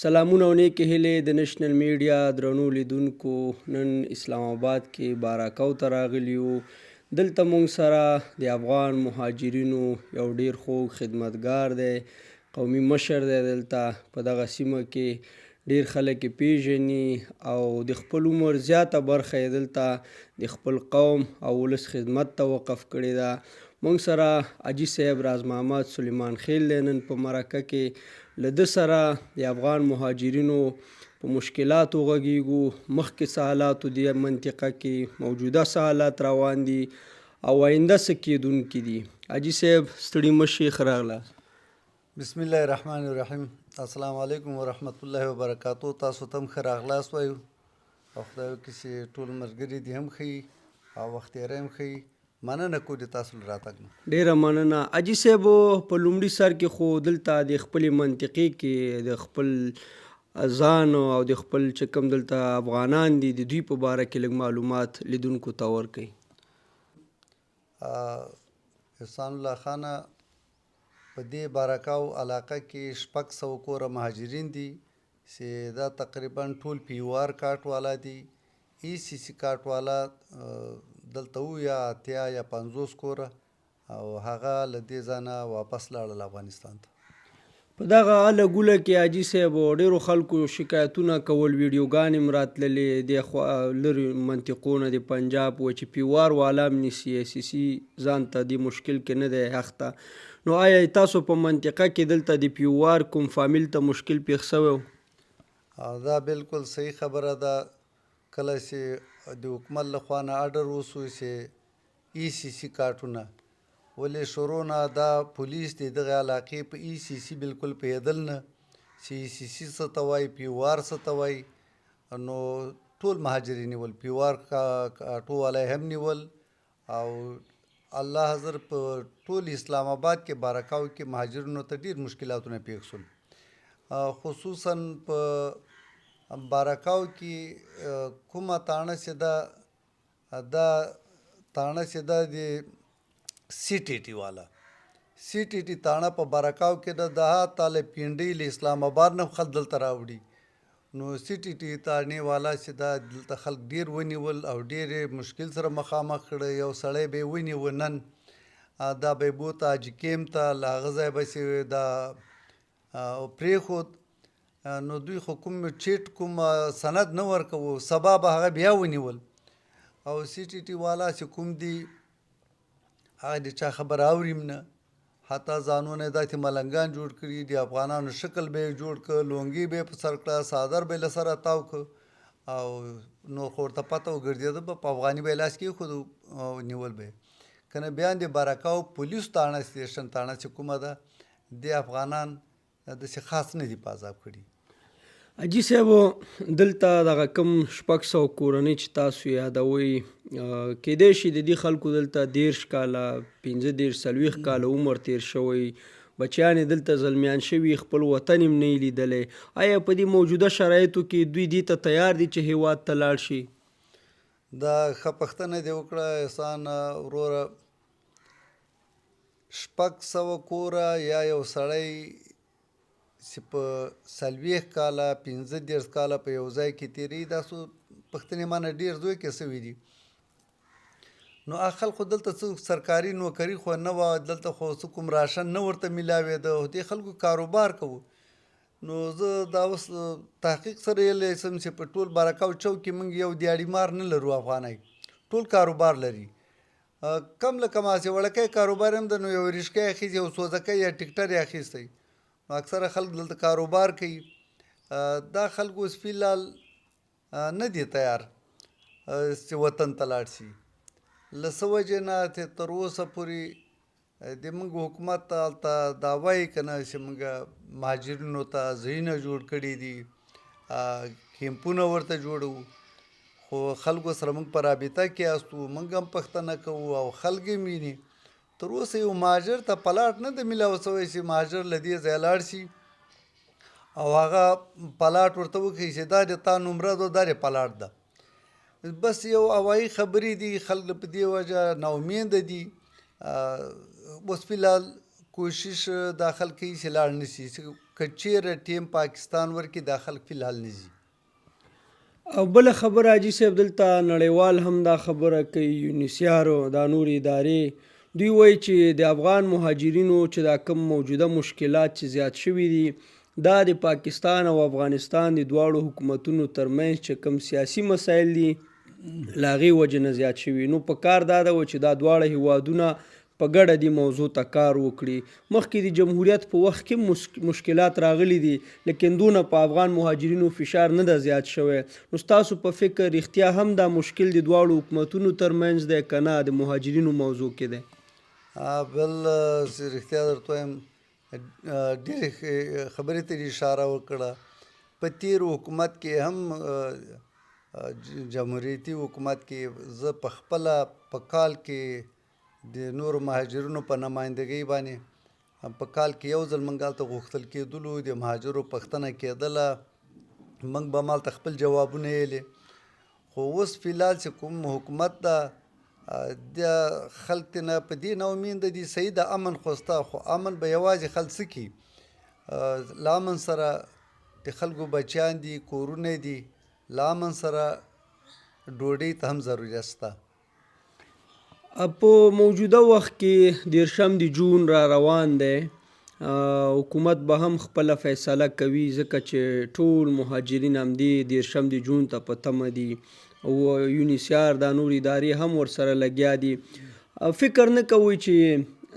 سلامونه او نیکې هیلې د نېشنل میډیا درنو لیدونکو. نن اسلام آباد کې باراکاو ته راغلي یو. دلته موږ سره د افغان مهاجرینو یو ډیر خوږ خدمتګار دی، قومي مشر دی. دلته په دغه سیمه کې ډیر خلک یې پیژني او د خپل عمر زیاته برخه یې دلته د خپل قوم او ولس خدمت ته وقف کړې ده. موږ سره حاجي صاحب راز محمد سلیمان خیل دی. نن په مرکه کې له ده سره د افغان مهاجرینو په مشکلاتو غږیږو، مخکې څه حالاتو دې منطقه کې، موجوده څه حالات روان دي او آینده څه کېدونکي دي. حاجي صاحب، ستړي مه شئ، ښه راغلاست. بسم الله الرحمن الرحیم. السلام علیکم ورحمت الله وبرکاتو. تاسو ته هم ښه راغلاست وایو او خدای وکړي چې ټول ملګري دې هم ښه وي او وخت تېری هم ښه وي. مننه کوو د تاسو له راتګ نه. ډېره مننه حاجي صاحب. په لومړي سر کې خو دلته د خپلې منطقې کې د خپل ځان او د خپل چې کوم دلته افغانان دي، د دوی په باره کې لږ معلومات لیدونکو ته ورکړئ. احسان الله خانه، په دې باراکاو علاقه کې 600 کوره مهاجرین دي چې دا تقریبا ټول پي یو آر کارت والا دي. ای سي سي کارت والا دلته وو یا 80 یا 50 کوره او هغه له دې ځای نه واپس لاړل افغانستان ته. په دغه اله ګوله کې حاجي صاحب ډېرو خلکو شکایتونه کول، ویډیوګانې هم راتللې دې خوا لرې منطقو نه د پنجاب و چې پیوار والا هم نیسي، ای سي سي ځان ته دې مشکل کې نه دی اخته. نو آیا تاسو په منطقه کې دلته د پیوار کوم فامیل ته مشکل پېښ شوی و؟ دا بالکل صحیح خبره ده. کله چې د حکومت له خوا نه ارډر وسو چې ای سي سي کارتونه ولې، شروع نه دا پولیس د دغه علاقې په ای سي سي بالکل پوهېدل نه چې ای سي سي څه ته وایي، پي او آر څه ته وایي. نو ټول مهاجرین نیول، پي او آر آټو والا هم نیول او الله حضر په ټول اسلام آباد کې باراکاو کې مهاجرینو ته ډیر مشکلاتونه پیښ شول. خصوصا په باراکاو کې کومه تاڼه چې ده، دا تاڼه چې ده د سی ټي ټي والا سی ټي ټي تاڼه په باراکاو کې ده، د حتی له پینډۍ له اسلام آباد نه خلک دلته راوړي. نو سی ټي ټي تاڼې والا چې دا دلته خلک ډیر ونیول او ډیر یې مشکل سره مخامخ کړ. یو سړی به یې ونیوه نن، دا به یې بوته حاجي کیم ته، له هغه ځای به چې دا پرېښود. نو دوی خو کوم چیټ کوم سند نه ورکوو، سبا به هغه بیا ونیول. او سی ټي ټي والا چې کوم دي، هغه د چا خبره اوري نه، حتی ځانونه یې داسې ملنګان جوړ کړي، د افغانانو شکل به یې جوړ کړ، لونګۍ به یې په سر کړه، څادر به یې له سره تاو کړ او نور خو ورته پته وګرځېده به، په افغاني به یې لاس کېښود او نیول به یې. که نه بیا د باراکاو پولیسو تاڼه سټېشن تاڼه چې کومه ده، دې افغانان داسې خاص نه دي په عذاب کړي. حاجي صاحب، دلته دغه کوم 600 کورنۍ چې تاسو یادوئ، کېدای شي د دې خلکو دلته 30 کاله، 35، 40 کاله عمر تېر شوی، بچیان یې دلته زلمیان شوي، خپل وطن یې هم نه لیدلی. آیا په دې موجوده شرایطو کې دوی دې ته تیار دي چې هېواد ته لاړ شي؟ دا ښه پوښتنه دې وکړه احسان وروره. 600 کوره یا یو سړی چې په 40 کاله، 35 کاله په یو ځای کې تېروي، دا څو پوښتنې ما نه ډېر ځای کې سوي دي. نو هغه خلکو دلته څه سرکاري نوکري خو نه وه، دلته خو څه کوم راشن نه ورته میلاوېده، دې خلکو کاروبار کوو. نو زه دا اوس تحقیق سره ویلی سم چې په ټول باراکاو چوک کې موږ یو دیاړي مار نه لرو. افغانۍ ټول کاروبار لري، کم له کمه هسې وړکی کاروبار هم ده، نو یو ریشکه یې اخیستې، یو سوزکی یا ټیکټر یې اخیستی. نو اکثره خلک دلته کاروبار کوي. دا خلک اوس فی الحال نه دي تیار چې وطن ته لاړ شي. له څه وجې نه چې تر اوسه پورې د موږ حکومت هلته دا وایي که نه چې موږ مهاجرینو ته ځایونه جوړ کړي دي، کیمپونه ورته جوړوو، خو خلکو سره موږ په رابطه کې یاستو، موږ هم پوښتنه کوو او خلک یې ویني. تر اوسه یو مهاجر ته پلاټ نه دی میلاو شوی چې مهاجر له دې ځایه لاړ شي او هغه پلاټ ورته وښیي چې دا د تا نمره ده، دا د پلاټ ده. بس یو هوایي خبرې دي، خلک په دې وجه ناامیده دي. اوس فی الحال کوشش دا خلک کوي چې لاړ نه شي، که چیرې ټیم پاکستان ورکړي دا خلک فی الحال نه ځي. او بله خبره حاجي صاحب، دلته نړیوال هم دا خبره کوي، یونیسیار او دا نورې ادارې، دوی وایي چې د افغان مهاجرینو چې دا کوم موجوده مشکلات چې زیات شوي دي، دا د پاکستان او افغانستان د دواړو حکومتونو ترمنځ چې کوم سیاسي مسایل دي له هغې وجې نه زیات شوي. نو په کار دا ده چې دا دواړه هیوادونه په ګډه دې موضوع ته کار وکړي. مخکې د جمهوریت په وخت کې مشکلات راغلي دي، لیکن دونه په افغان مهاجرینو فشار نه ده زیات شوی. نو ستاسو په فکر رښتیا هم دا مشکل د دواړو حکومتونو ترمنځ دی که نه د مهاجرینو موضوع کې دی؟ بل چې رښتیا درته وایم، ډېرې ښې خبرې ته دې اشاره وکړه. په تېر حکومت کې هم، جمهوریتي حکومت کې، زه په خپله په کال کې د نورو مهاجرینو په نمایندګۍ باندې په کال کې یو ځل موږ هلته غوښتل کېدلو، د مهاجرو پوښتنه کېدله، موږ به هم هلته خپل جوابونه ویلې. خو اوس فی الحال چې کوم حکومت ده، د خلک ترېنه په دې نا امیده دي. صحیح ده امن خو شته، خو امن به یوازې خلک څه کړي؟ له امن سره د خلکو بچیان دي، کورونه دي، له امن سره ډوډۍ ته هم ضرورت شته. په موجوده وخت کې 30 د جون را روان دی، حکومت به هم خپله فیصله کوي، ځکه چې ټول مهاجرین همدې 30 د جون ته په تمه دي او یونیسیار دا نور ادارې هم ورسره لګیا دي. فکر نه کوئ چې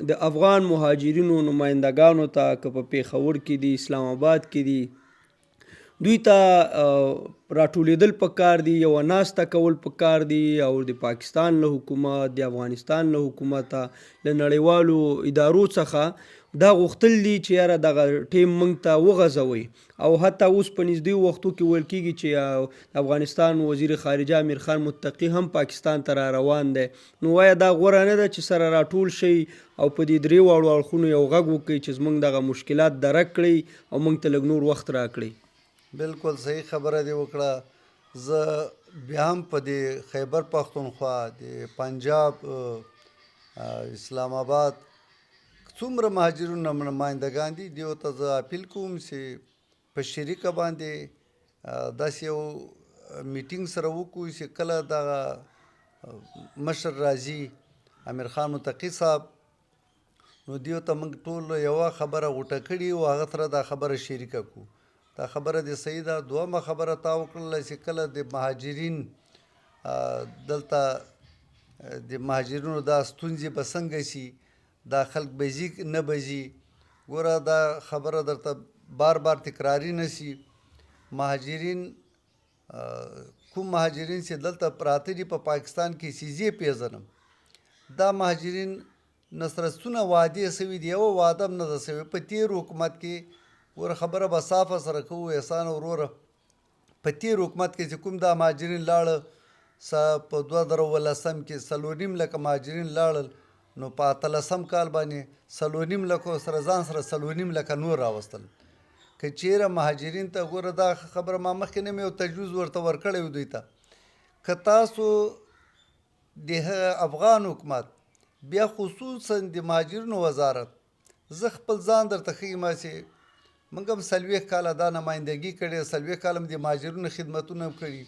د افغان مهاجرینو نمایندګانو ته، که په پېښور کې دي، اسلام آباد کې دي، دوی ته راټولېدل پکار دي، یوه ناسته کول پکار دي او د پاکستان له حکومت، د افغانستان له حکومته، له نړیوالو ادارو څخه دا غوښتل دي چې یاره دغه ټیم موږ ته وغځوئ؟ او حتی اوس په نږدې وختو کې ویل کېږي چې د افغانستان وزیر خارجه امیر خان متقي هم پاکستان ته را روان دی. نو آیا دا غوره نه ده چې سره راټول شئ او په دې درې واړو اړخونو یو غږ وکړئ چې زموږ دغه مشکلات درک کړئ او موږ ته لږ نور وخت راکړئ؟ بالکل صحیح خبره دې وکړه. زه بیا هم په دې خیبر پښتونخوا، د پنجاب، اسلام آباد څومره مهاجرینو نمایندګان دي، دیو ته زه اپیل کوم چې په شریکه باندې داسې یو میټینګ سره وکړو چې کله دغه مشر راځي امیر خان متقي صاحب، نو دیو ته موږ ټول یوه خبره غوټه کړي او هغه سره دا خبره شریکه کړو. دا خبره دې صحیح ده. دوهمه خبره تا وکړله چې کله د مهاجرین دلته د مهاجرینو دا ستونزې به څنګه شي، دا خلک به ځي نه به ځي. ګوره دا خبره درته بار بار تکراري نه شي. مهاجرین، کوم مهاجرین چې دلته پراته دي په پاکستان کې چې زه یې پېژنم، دا مهاجرین نه سره څونه وعدې سوي دي، یوه وعده هم نه ده سوې په تېر حکومت کې. ګوره خبره به صافه سره کوو احسان وروره. په تېر حکومت کې چې کوم دا مهاجرین لاړه، په 2017 کې 4.5 لکه مهاجرین لاړل، نو په 18 کال باندې 4.5 لکو سره ځان سره 4.5 لکه نور راوستل. که چیرې مهاجرین ته ګوره، دا خبره ما مخکې نه یو تجویز ورته ورکړی و دوی ته، که تاسو د افغان حکومت، بیا خصوصا د مهاجرینو وزارت، زه خپل ځان درته ښیم چې موږ هم 40 کاله دا نمایندګي کړې، 40 کاله هم د مهاجرینو خدمتونه هم کړي،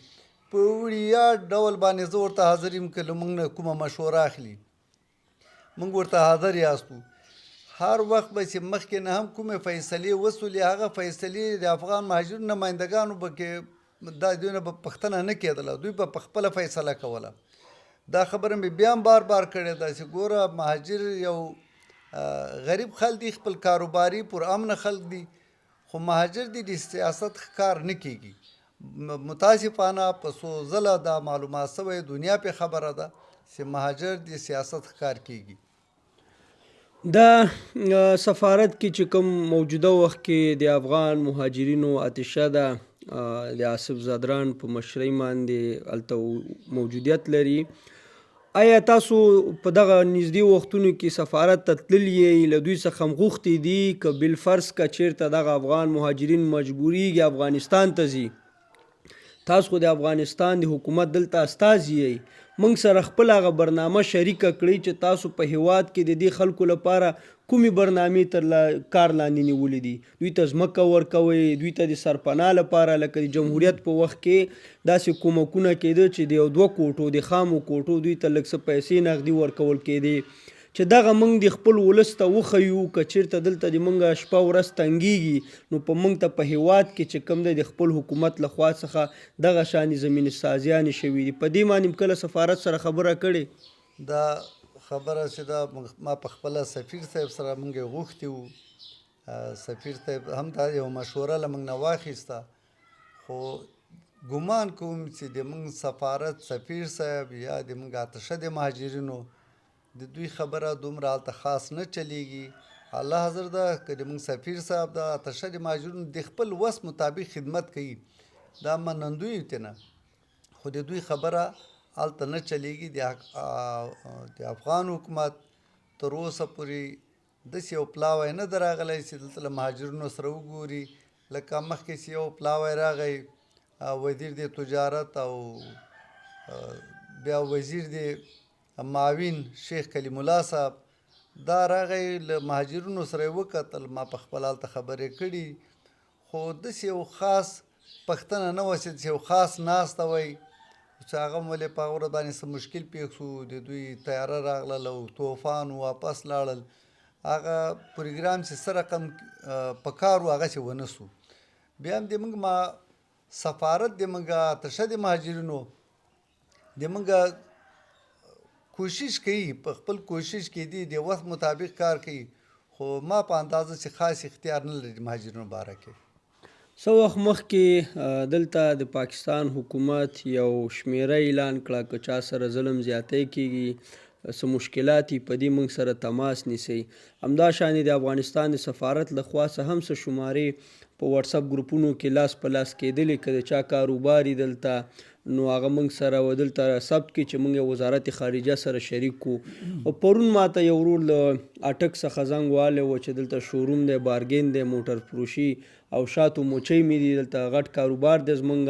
په وړیا ډول باندې زه ورته حاضر یم. که له موږ نه کومه مشوره اخلي، موږ ورته حاضر یاستو. هر وخت به چې مخکې نه هم کومې فیصلې وسولې، هغه فیصلې د افغان مهاجرینو نمایندګانو به کې دا دوی نه به پوښتنه نه کېدله، دوی به په خپله فیصله کوله. دا خبره مې بیا هم بار بار کړې ده چې ګوره مهاجر یو غریب خلک دي، خپل کاروباري پر امنه خلک دي، خو مهاجر دي د سیاست ښکار نه کیږي. متاسفانه په څو ځله دا معلومات سوی، دنیا په خبره ده چې مهاجر د سیاست ښکار کیږي. دا سفارت کې چې کوم موجوده وخت کې د افغان مهاجرینو اتشه ده، د آصف زدران په مشرۍ باندې هلته موجودیت لري، آیا تاسو په دغه نږدې وختونو کې سفارت ته تللي یئ، له دوی څخه هم غوښتي دي که بالفرض که چیرته دغه افغان مهاجرین مجبوریږي افغانستان ته ځي، تاسو خو د افغانستان د حکومت دلته استازي یئ، موږ سره خپله هغه برنامه شریکه کړئ چې تاسو په هیواد کې د دې خلکو لپاره کومې برنامې تر کار لاندې نیولې دي؟ دوی ته ځمکه ورکوئ، دوی ته د سرپناه لپاره لکه د جمهوریت په وخت کې داسې کومکونه کېده چې د یو دوه کوټو، د خامو کوټو دوی ته لږ څه پیسې نغدي ورکول کېدې، چې دغه موږ د خپل ولس ته وښیو که چېرته دلته د موږ شپه ورځ تنګېږي نو په موږ ته په هېواد کې چې کوم دی د خپل حکومت له خوا څخه دغه شانې زمینه سازیانې شوې دي. په دې باندې هم کله سفارت سره خبره کړې؟ دا خبره چې ده ما په خپله سفیر صاحب سره موږ یې غوښتي وو، سفیر صاحب هم دا یو مشوره له موږ نه واخیسته، خو ګمان کوم چې د موږ سفارت سفیر صاحب یا د موږ آتشه د مهاجرینو د دوی خبره دومره هلته خاص نه چلیږي. الله حاضر ده که د موږ سفیر صاحب د آتشه د مهاجرینو د خپل وس مطابق خدمت کوي، دا منندوی یو ترېنه، خو د دوی خبره هلته نه چلیږي. د افغان حکومت تر اوسه پورې داسې یو پلاوی نه دی راغلی چې دلته له مهاجرینو سره وګوري، لکه مخکې چې یو پلاوی راغی، وزیر د تجارت او بیا وزیر د معاون شیخ کلیم الله صاحب دا راغی، له مهاجرینو سره یې وکتل، ما په خپله هلته خبرې کړي، خو داسې یو خاص پښتنه نه وه چې داسې یو خاص ناسته وای چې هغه هم ولې په هغه ورځ باندې څه مشکل پېښ شو، د دوی طیاره راغلل او طوفان و، واپس لاړل، هغه پروګرام چې څه رقم په کار و هغسې ونه شو. بیا هم د موږ ما سفارت د موږ تشه د مهاجرینو د موږ کوشش کوي، په خپل کوشش کې دي د وخت مطابق کار کوي، خو ما په اندازه چې خاص اختیار نه لري د مهاجرینو باره کې. څه وخت مخکې دلته د پاکستان حکومت یو شمیره اعلان کړه که چا سره ظلم زیاتی کیږي، څه مشکلات یې، په دې موږ سره تماس نیسئ. همدا شان د افغانستان د سفارت له خوا څخه هم څه شمارې په واتساپ ګروپونو کې لاس په لاس کېدلې که د چا کاروبار یې دلته نو هغه موږ سره و دلته ثبت کړي چې موږ یې وزارت خارجه سره شریک کړو. او پرون ماته یو ورور له اټک څخه زنګ والی و چې دلته شوروم دی، بارګین دی، موټر فروشي او شاتو موچۍ مې دي، دلته غټ کاروبار دی زمونږ،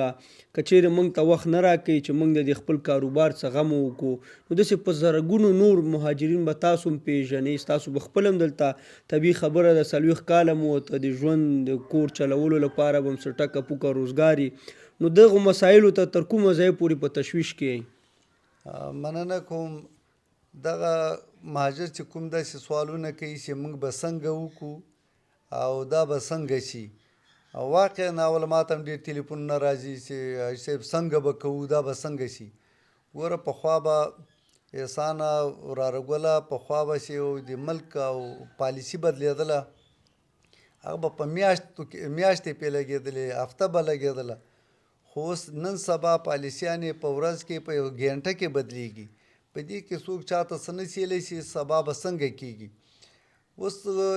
که چیرې موږ ته وخت نه راکوي چې موږ د دې خپل کاروبار څه غم وکړو، نو داسې په زرګونو نور مهاجرین به تاسو هم پیژنئ، ستاسو به خپل هم دلته طبیعي خبره ده 40 کاله مو ورته د ژوند د کور چلولو لپاره به هم څه ټکه پوکه روزګار وي، نو دغو مسایلو ته تر کومه ځایه پورې په تشویش کې یئ؟ مننه کوم. دغه مهاجر چې کوم داسې سوالونه کوي چې موږ به څنګه وکړو او دا به څنګه شي، او واقعا اول ماته هم ډېر تلیفونونه راځي چې حاجي صاحب څنګه به کوو، دا به څنګه شي. ګوره پخوا به احسانه وراره ګله، پخوا به چې د ملک او پالیسي بدلېدله هغه به په میاشتو کې میاشتې پې لګېدلې، هفته به لګېدله، خو اوس نن سبا پالیسیانې په ورځ کې په یو ګینټه کې بدلېږي. په دې کې څوک چاته څه نه سیلی شي سبا به څنګه کېږي. اوس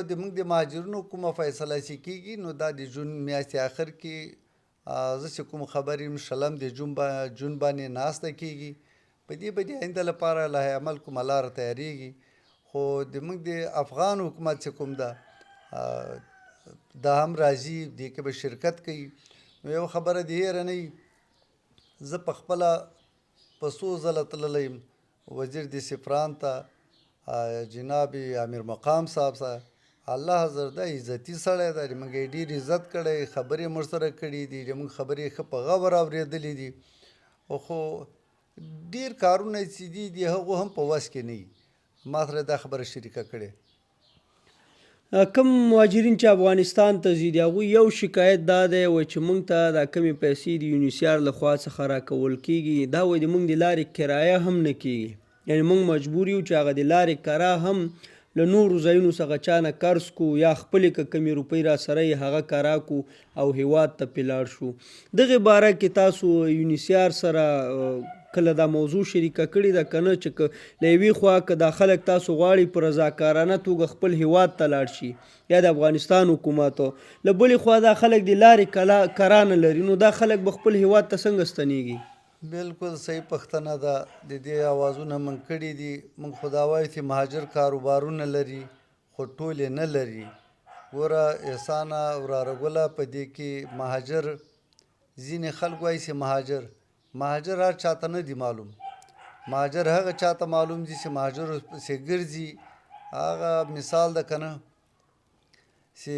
د موږ د مهاجرینو کومه فیصله چې کېږي نو دا د جون میاشتې آخر کې، زه چې کوم خبر یم شلم د جون باندې ناسته کېږي، په دې به د آینده لپاره لایحه عمل کومه لاره تیارېږي. خو د موږ د افغان حکومت چې کوم ده دا هم راځي، دې کې به شرکت کوي. نو یو خبره دې هېره نه وي، زه په خپله په څو ځله تللی یم وزیر د سفران ته، جناب امیر مقام صاحب سره، الله حضر ده عزتي سړی دی، موږ یې ډېر عزت کړی، خبرې مو ورسره کړې دي، زموږ خبرې ښه په غور اورېدلې دي، خو ډېر کارونه چې دي د هغو هم په وس کې نه وي. ما سره دا خبره شریکه کړې. کوم مهاجرین چې افغانستان ته ځي د هغوی یو شکایت دا دی وایي چې موږ ته دا کمې پیسې د یونیسیار له خوا څخه راکول کېږي، دا وایي د موږ د لارې کرایه هم نه کېږي، یعنې موږ مجبور یو چې هغه د لارې کرا هم له نورو ځایونو څخه چا نه قرض کو یا خپلې که کمې روپۍ راسره یې هغه کرا کو او هیواد ته پرې لاړ شو. دغې باره کې تاسو یونیسیار سره کله دا موضوع شریکه کړې ده که نه، چې که له یوې خوا که دا خلک تاسو غواړي په رضاکارانه توګه خپل هیواد ته لاړ شي یا د افغانستان حکومت، له بلې خوا دا خلک د لارې کرا نه لري، نو دا خلک به خپل هیواد ته څنګه ستنیږي؟ بالکل صحیح پښتنه ده، د دې اوازونه موږ کړي دي. موږ خو دا وایو چې مهاجر کاروبارونه لري خو ټول یې نه لري. ګوره احسانه وراره ګله، په دې کې مهاجر ځینې خلک وایي چې مهاجر هر چاته نه دي معلوم، مهاجر هغه چاته معلوم دي چې مهاجرو پسې ګرځي هغه مثال ده کنه چې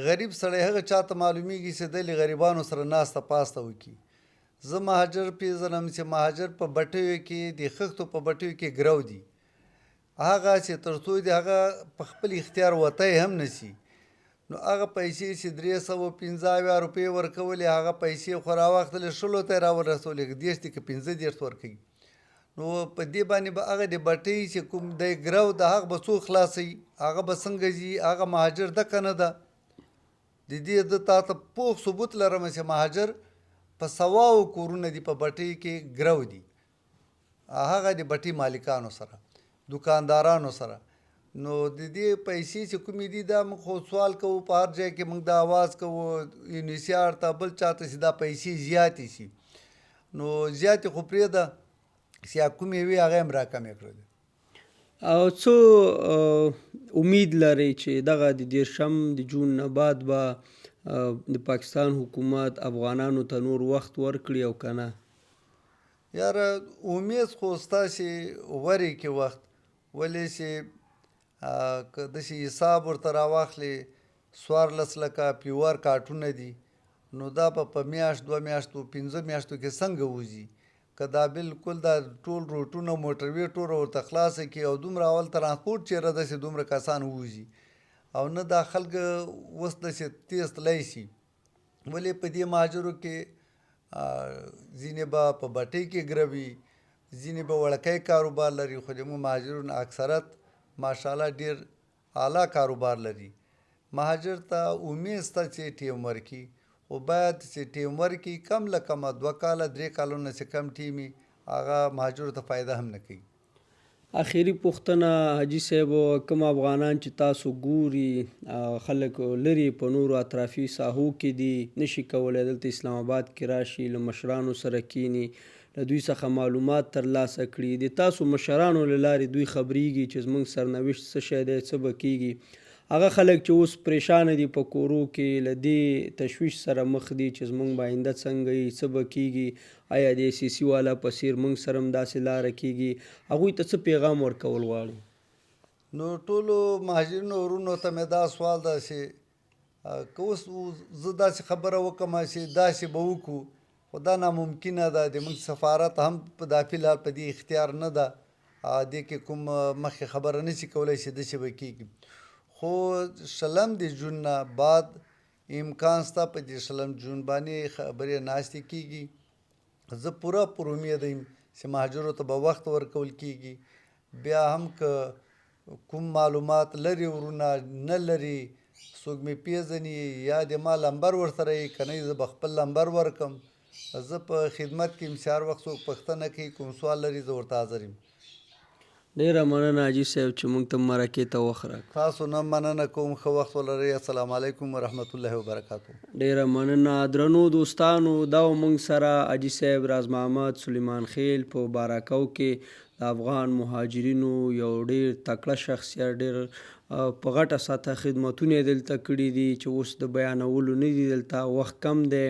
غریب سړی هغه چاته معلومیږي چې دی له غریبانو سره ناسته پاسته وکړي. زه مهاجر پیژنم چې مهاجر په بټیو کې د خښتو په بټیو کې ګرو دي، هغه چې تر څو د هغه په خپل اختیار وتی هم نسی، نو هغه پیسې چې 375 روپۍ ورکولې، هغه پیسې خو راواخلې شلو ته یې راورسولې، که 30 دي که 35 ورکوي، نو په دې باندې به هغه د بټۍ چې کوم دی ګرو د هغه به څوک خلاصوي، هغه به څنګه ځي؟ هغه مهاجر ده که نه ده؟ د دې زه تا ته پوخ ثبوت لرم چې مهاجر په سواو کورونه دي په بټۍ کې ګرو دي، هغه د بټۍ مالکانو سره، دکاندارانو سره. نو د دې پیسې چې کومې دي، دا موږ خو سوال کوو په هر ځای کې، موږ دا اواز کوو یونیسیار ته بل چاته چې دا پیسې زیاتې شي، نو زیاتې خو پرېږده چې کومې وي هغه هم راکمې کړلې. او څه امید لرئ چې دغه د 30 د جون نه بعد به د پاکستان حکومت افغانانو ته نور وخت ورکړي او که نه؟ یاره امید خو ستاسې ورې کې وخت، ولې چې که داسې حساب ورته راواخلې 14 لکه پیور کارټونه دي، نو دا به په میاشت 2 میاشتو 5 میاشتو کې څنګه وځي؟ که دا بالکل دا ټول روټونه موټروې ټول ورته خلاصه کړي او دومره اول ترانسپورټ چېرې داسې دومره کسان ووځي، او نه دا خلک اوس داسې تیز تللی شي. ولې په دې مهاجرو کې ځینې به په بټۍ کې ګروي، ځینې به وړکی کاروبار لري، خو د موږ مهاجرون اکثرت ماشاءالله ډېر اعلی کاروبار لري. مهاجر ته امید شته چې ټیم ورکړي، خو باید چې ټیم ورکړي کم له کمه 2 کاله 3 کالونه چې کم ټیم وي هغه مهاجرو ته فایده هم نه کوي. اخري پوښتنه حاجي صاحب، کوم افغانان چې تاسو ګوري خلک لرې په نورو اطرافي ساحو کې دي، نشي کولی دلته اسلام آباد کې راشي، له مشرانو سره کینی، له دوی څخه معلومات ترلاسه کړي، د تاسو مشرانو له لارې دوی خبرېږي چې زموږ سرنوشت څه شی دی، څه به کیږي. هغه خلک چې اوس پریشانه دي په کورو کې، له دې تشویش سره مخ دي چې زموږ به آینده څنګه وي، څه به کیږي، آیا د ای سي سي والا په څیر موږ سره هم داسې لاره کیږي، هغوی ته څه پیغام ورکول غواړي؟ نو ټولو مهاجرینو ورونو ته مې دا سوال ده چې که اوس زه داسې خبره وکړم چې داسې به وکړو، خو دا ناممکنه ده. د موږ سفارت هم په دا فی الحال په دې اختیار نه ده، دې کې کوم مخکې خبره نه شي کولی چې داسې به کېږي. خو 20 د جون نه بعد امکان شته په دې 20 جون باندې خبرې ناستې کېږي. زه پوره پر امید یم چې مهاجرو ته به وخت ورکول کېږي. بیا هم که کوم معلومات لري ورونه نه لري، څوک مې پیژني یا د ما لمبر ورسره یې، که نه زه به خپل لمبر ورکم. زه په خدمت کې یم چې هر وخت څوک پوښتنه کوي کوم سوال لري زه ورته حاضر یم. ډېره مننه حاجي صاحب چې موږ ته مرکې ته وخت راکړ. تاسو نه مننه کوم، ښه وخت ولرئ. السلام علیکم ورحمت الله وبرکاتو. ډېره مننه درنو دوستانو، دا و موږ سره حاجي صاحب راز محمد سلیمان خیل په باراکو کې د افغان مهاجرینو یو ډېر تکړه شخصیت، ډېر په غټه سطح خدمتونه یې دلته کړي دي چې اوس د بیانولو نه دي، دلته وخت کم دی.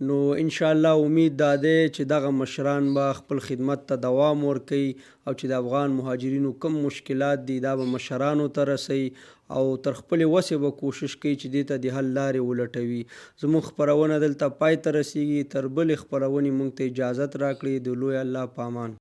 نو انشاءالله امید دا دی چې دغه مشران به خپل خدمت ته دوام ورکوي او چې د افغان مهاجرینو کوم مشکلات دي دا به مشرانو ته رسوي او تر خپلې وسې به کوشش کوي چې دې ته د حل لارې ولټوي. زموږ خپرونه دلته پای ته رسیږي، تر بلې خپرونې موږ ته اجازت راکړئ. د لوی الله په امان.